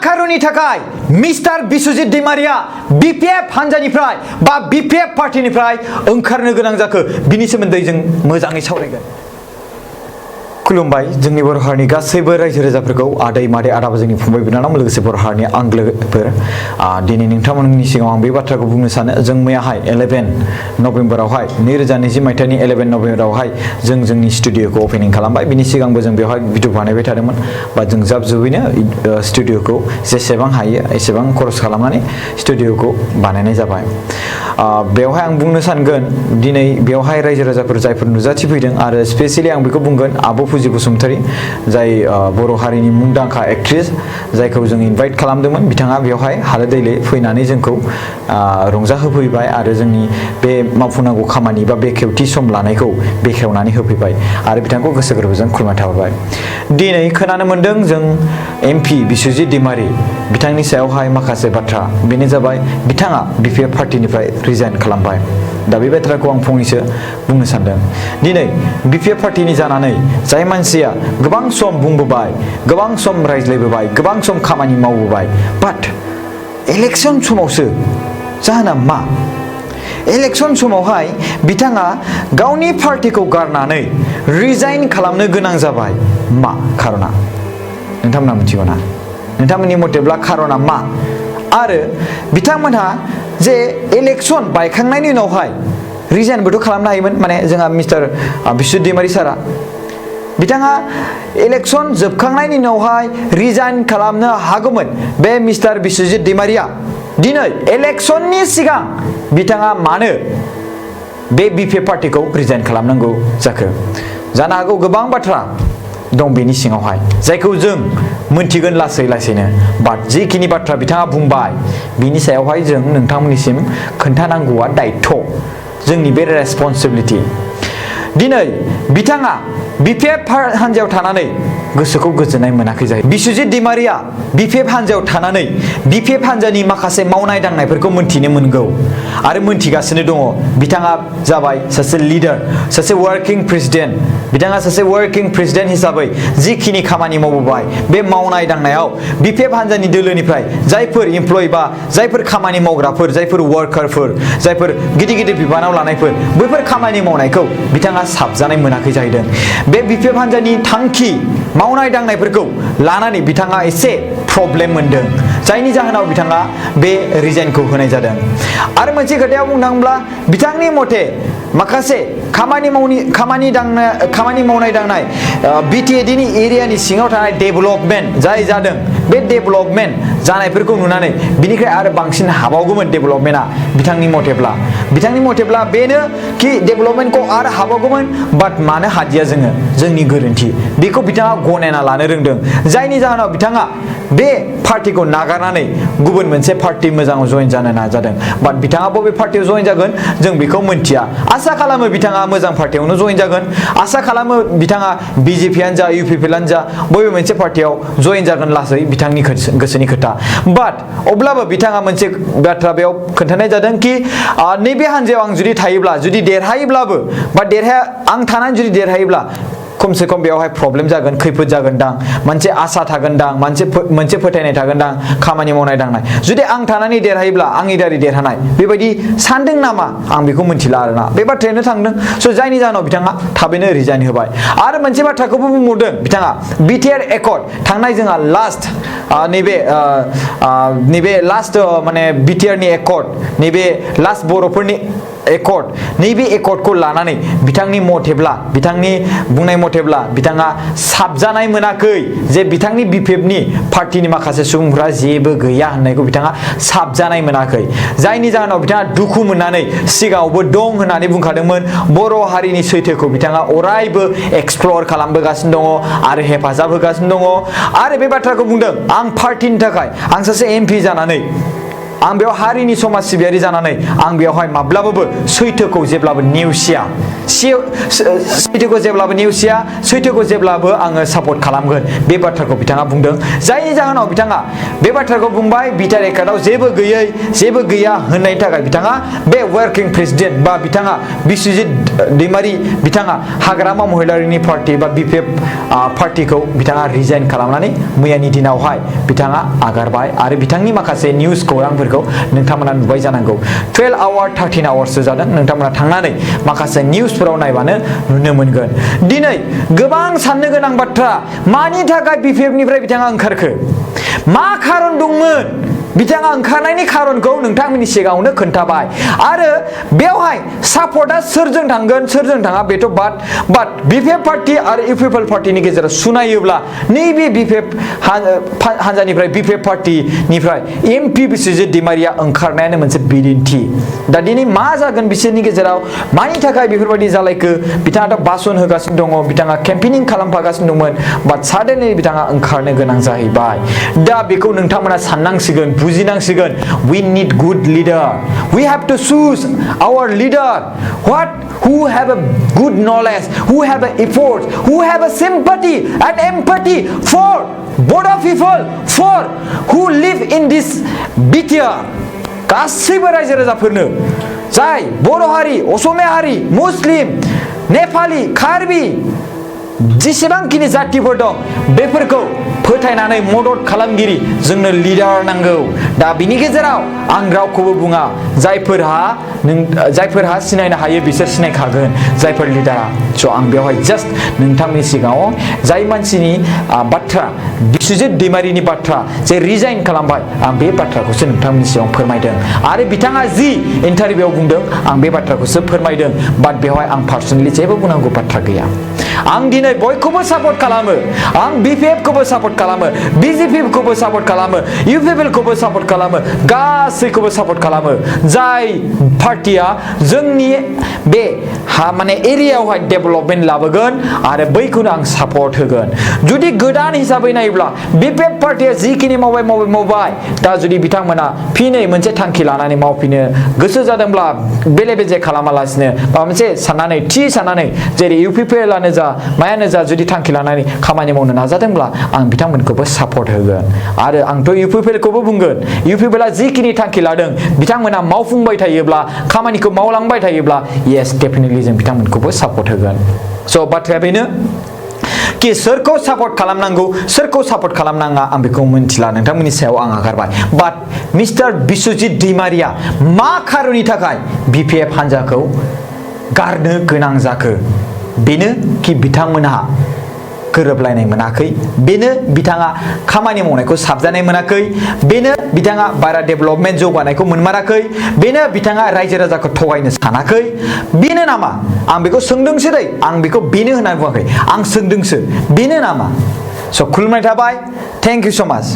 खारननि थाखाय mister Biswajit Daimaria BPF हान्जानिफ्राय बा BPF पार्टिनिफ्राय ओंखारनो गोनां जाखो बिनि सोमोन्दै जों मोजाङै सावरायगोन। खुलुमबाय जोंनि बर' हारिनि गासैबो रायजो राजाफोरखौ आदै मादै आदा जोंनि फंबाय बिनानाव लोगोसे बर' हारिनि आंगोफोर दिनै नोंथांमोननि सिगाङाव आं बे बाथ्राखौ बुंनो सानो जों मैयाहाय 11 नभेम्बरावहाय 2020 मायथाइनि 11 नभेम्बरावहाय जों जोंनि स्टुडिअखौ अपेनिं खालामबाय। बिनि सिगांबो जों बेवहाय भिडिअ बानायबाय थादोंमोन बा जों जाब जुबैनो स्टुडिअखौ जेसेबां हायो एसेबां खरस खालामनानै स्टुडिअखौ बानायनाय जाबाय। बेवहाय आं बुंनो सानगोन दिनै बेवहाय रायजो राजाफोर जायफोर नुजाथिफैदों आरो स्पेसियेलि आं बेखौ बुंगोन आब' फुजि बसुमतारी जाय बर' हारिनि मुंदांखा एक्ट्रेस जायखौ जों इनभाइट खालामदोंमोन बिथाङा बेवहाय हालो दैलो फैनानै जोंखौ रंजाहोफैबाय आरो जोंनि बे मावफुंनांगौ खामानि बा बेखेवथि सम लानायखौ बेखेवनानै होफैबाय आरो बिथांखौ गोसो गोरबोजों खुलुमनाय थाबाय। दिनै खोनानो मोन्दों जों एमपि बिस्वजित दैमारि बिथांनि सायावहाय माखासे बाथ्रा बेनो जाबाय बिथाङा बिपिएफ पार्टिनिफ्राय रिजाइन खालामबाय। दा बे बाथ्राखौ आं फंनैसो बुंनो सानदों। दिनै बिपिएफ पार्टिनि जानानै जाय मानसिया गोबां सम बुंबोबाय गोबां सम रायज्लायबोबाय गोबां सम खामानि मावबोबाय बाट इलेक्सन समावसो जाहोना मा? इलेक्सन समावहाय बिथाङा गावनि पार्टिखौ गारनानै रिजाइन खालामनो गोनां जाबाय। मा खारना नोंथांमोना मिथिगौ ना? नोंथांमोननि मथेब्ला खारना मा? आरो बिथांमोनहा जे इलेक्सन बायखांनायनि उनावहाय रिजाइनबोथ' खालामनो हायोमोन। माने जोंहा मिस्टार बिस्वजित दैमारि सारा बिथाङा इलेक्सन जोबखांनायनि उनावहाय रिजाइन खालामनो हागौमोन। बे मिस्टार बिस्वजित दैमारिया दिनै इलेक्सननि सिगां बिथाङा मानो बे बिपिएफ पार्टिखौ रिजाइन खालामनांगौ जाखो? जानो हागौ गोबां बाथ्रा दं बेनि सिङावहाय जायखौ जों मोनथिगोन लासै लासैनो। बाट जिखिनि बाथ्रा बिथाङा बुंबाय बिनि सायावहाय जों नोंथांमोननिसिम खोन्थानांगौआ दायित्व, जोंनि बे रेसपन्सिबिलिटि। दिनै बिथाङा बिपिएफ हान्जायाव थानानै गोसोखौ गोजोननाय मोनाखै जायो। बिस्वजित दैमारिया बिपिएफ हान्जायाव थानानै बिपिएफ हान्जानि माखासे मावनाय दांनायफोरखौ मोनथिनो मोनगौ आरो मोनथिगासिनो दङ। बिथाङा जाबाय सासे लिडार, सासे वार्किं प्रेसिडेन्ट। बिथाङा सासे वार्किं प्रेसिडेन्ट हिसाबै जिखिनि खामानि मावबोबाय बे मावनाय दांनायाव बिपिएफ हान्जानि दोलोनिफ्राय जायफोर इमप्लय बा जायफोर खामानि मावग्राफोर जायफोर वार्कारफोर जायफोर गिदिर गिदिर बिबानाव लानायफोर बैफोर खामानि मावनायखौ बिथाङा साबजानाय मोनाखै जाहैदों। बे बिपिएफ हान्जानि थांखि मावनाय दांनायफोरखौ लानानै बिथाङा एसे प्रब्लेम मोनदों जायनि जाहोनाव बिथाङा बे रिजाइनखौ होनाय जादों। आरो मोनसे खोथायाव बुंनो थाङोब्ला बिथांनि मथे माखासे खामानि मावनाय दांनाय बिटिएडिनि एरियानि सिङाव थानाय डेभेलपमेन्ट जाय जादों बे डेभेलपमेन्ट जानायफोरखौ नुनानै बिनिफ्राय आरो बांसिन हाबावगौमोन डेभेलपमेन्टआ बिथांनि मथेब्ला बेनो कि डेभेलपमेन्टखौ आरो हाबावगौमोन बाट मानो हादिया जोंनि गोरोन्थि बेखौ बिथाङा गनायना लानो रोंदों। जायनि जाहोनाव बिथाङा बे पार्टिखौ नागारनानै गुबुन मोनसे पार्टि मोजाङाव जइन जानो नाजादों। बाट बिथाङा बबे पार्टियाव जइन जागोन जों बेखौ मिन्थिया। आसा खालामो बिथाङा मोजां पार्टियावनो जइन जागोन। आसा खालामो बिथाङा बिजेपिआनो जा इउपिपिएलआनो जा बबे मोनसे पार्टियाव जइन जागोन लासै बिथांनि गोसोनि खोथा। बाट अब्लाबो बिथाङा मोनसे बाथ्रा बेयाव खोन्थानाय जादों कि नैबे हान्जायाव आं जुदि थायोब्ला जुदि देरहायोब्लाबो बा आं थानानै जुदि देरहायोब्ला खमसे खम बेवहाय प्रब्लेम जागोन, खैफोद जागोनदां, मोनसे आसा थागोनदां, मोनसे फोथायनाय थागोनदां खामानि मावनाय दांनाय। जुदि आं थानानै देरहायोब्ला आंनि दारै देरहानाय बेबायदि सानदों नामा आं बेखौ मिथिला आरोना। बे बाथ्रायानो थांदों। स' जायनि जाहोनाव बिथाङा थाबैनो रिजाइन होबाय। आरो मोनसे बाथ्राखौबो बुंबावदों बिथाङा बिटिआर एकर्ड थांनाय जोंहा लास्ट नैबे लास्ट माने बिटिआरनि एकर्ड नैबे लास्ट बर'फोरनि एकर्ड नैबे एकर्डखौ लानानै बिथांनि बुंनाय मथेब्ला बिथाङा साबजानाय मोनाखै जे बिथांनि बिपिएफनि पार्टिनि माखासे सुबुंफोरा जेबो गैया होननायखौ बिथाङा साबजानाय मोनाखै। जायनि जाहोनाव बिथाङा दुखु मोननानै सिगाङावबो दं होननानै बुंखादोंमोन। बर' हारिनि सैथोखौ बिथाङा अरायबो एक्सप्लर खालामबोगासिनो दङ आरो हेफाजाब होगासिनो दङ। आरो बे बाथ्राखौ बुंदों आं पार्टिनि थाखाय आं सासे एमपि जानानै आं बेयाव हारिनि समाज सिबियारि जानानै आं बेवहाय माब्लाबाबो सैथोखौ जेब्लाबो नेवसिया सैथोखौ जेब्लाबो आङो सापर्ट खालामगोन बे बाथ्राखौ बिथाङा बुंदों। जायनि जाहोनाव बिथाङा बे बाथ्राखौ बुंबाय बिटा रेकर्डआव जेबो गैया होननायनि थाखाय बिथाङा बे वर्किं प्रेसिडेन्ट बा बिथाङा बिस्वजित दैमारी बिथाङा हाग्रामा महिलारिनि पार्टी बा बिपिएफ पार्टीखौ बिथाङा रिजाइन खालामनानै मैयानि दिनावहाय बिथाङा आगारबाय आरो बिथांनि माखासे निउज खौरांफोरखौ नोंथांमोना नुबाय जानांगौ 12 आवार 13 आवारसो जादों नोंथांमोना थांनानै माखासे निउजफोराव नायबानो नुनो मोनगोन दिनै गोबां साननो गोनां बाथ्रा मानि थाखाय बिपिएफनिफ्राय बिथाङा ओंखारखो मा खारन दंमोन बिथाङा ओंखारनायनि खारनखौ नोंथांमोननि सिगाङावनो खोन्थाबाय आरो बेवहाय सापर्टआ सोरजों थांगोन सोरजों थाङा बेथ' बाट बिपिएफ पार्टी आरो इउपिपिएल पार्टीनि गेजेराव सुनायोब्ला नैबे बिपिएफ हान्जानिफ्राय बिपिएफ पार्टीनिफ्राय एमपि बिस्वजित दैमारिया ओंखारनायानो मोनसे बिदिन्थि दा दिनै मा जागोन बिसोरनि गेजेराव मानि थाखाय बेफोरबायदि जालायखो बिथाङाथ' भाषण होगासिनो दङ बिथाङा केम्पेनिं खालामफागासिनो दंमोन बाट साडेनलि बिथाङा ओंखारनो गोनां जाहैबाय दा बेखौ नोंथांमोना साननांसिगोन बुजिनांसिगोन we need good leader we have to choose our leader who have a good knowledge who have a effort who have a sympathy and empathy for both of people for who live in this BTR गासैबो रायजो राजाफोरनो जाय बर' हारि असमिया हारि मुस्लिम नेपाली कार्बि जेसेबांखिनि जातिफोर दं बेफोरखौ फोथायनानै मदद खालामगिरि जोंनो लिडार नांगौ दा बिनि गेजेराव आं रावखौबो बुङा जायफोरहा सिनायनो हायो बिसोर सिनायखागोन जायफोर लिडारा स' आं बेवहाय जास्ट नोंथांनि सिगाङाव जाय मानसिनि बाथ्रा बिस्वजित दैमारिनि बाथ्रा जे रिजाइन खालामबाय आं बे बाथ्राखौसो नोंथांनि सिगाङाव फोरमायदों आरो बिथाङा जि इन्टारभिउआव बुंदों आं बे बाथ्राखौसो फोरमायदों बाट बेवहाय आं पार्सनेलि जेबो बुंनांगौ बाथ्रा गैया आं दिनै बयखौबो सापर्ट खालामो आं बिपिएफखौबो सापर्ट खालामो बिजेपिखौबो सापर्ट खालामो इउपिपिएलखौबो सापर्ट खालामो गासैखौबो सापर्ट खालामो जाय पार्टिया जोंनि बे माने एरियायावहाय डेभेलपमेन्ट लाबोगोन आरो बैखौनो आं सापर्ट होगोन जुदि गोदान हिसाबै नायोब्ला बिपिएफ पार्टिया जिखिनि मावबाय दा जुदि बिथांमोना फिनै मोनसे थांखि लानानै मावफिनो गोसो जादोंब्ला बेले बेजे खालामालासिनो माबा मोनसे साननानै साननानै जेरै इउपिपिएलआनो जा मायानो जा जुदि थांखि लानानै खामानि मावनो नाजादोंब्ला आं बिथांमोनखौबो सापर्ट होगोन आरो आंथ' इउपिपिएलखौबो बुंगोन इउपिपिएलआ जिखिनि थांखि लादों बिथांमोना मावफुंबाय थायोब्ला खामानिखौ मावलांबाय थायोब्ला येस डेफिनेटलि जों बिथांमोनखौबो सापर्ट होगोन स' बाथ्राया बेनो कि सोरखौ सापर्ट खालामनांगौ सोरखौ सापर्ट खालामनाङा आं बेखौ मिन्थिला नोंथांमोननि सायाव आं आगारबाय बाट मिस्टार बिस्वजित दैमारिया मा खारननि थाखाय बिपिएफ हान्जाखौ गारनो गोनां जाखो बेनो कि बिथांमोनहा गोरोबलायनाय मोनाखै बेनो बिथाङा खामानि मावनायखौ साबजानाय मोनाखै बेनो बिथाङा बारा डेभेलपमेन्ट जौगानायखौ मोनमाराखै बेनो बिथाङा रायजो राजाखौ थगायनो सानाखै बेनो नामा आं बेखौ सोंदोंसो दै आं बेखौ बेनो होननानै बुङाखै आं सोंदोंसो बेनो नामा स' खुलुमनाय थाबाय थेंक इउ स' माच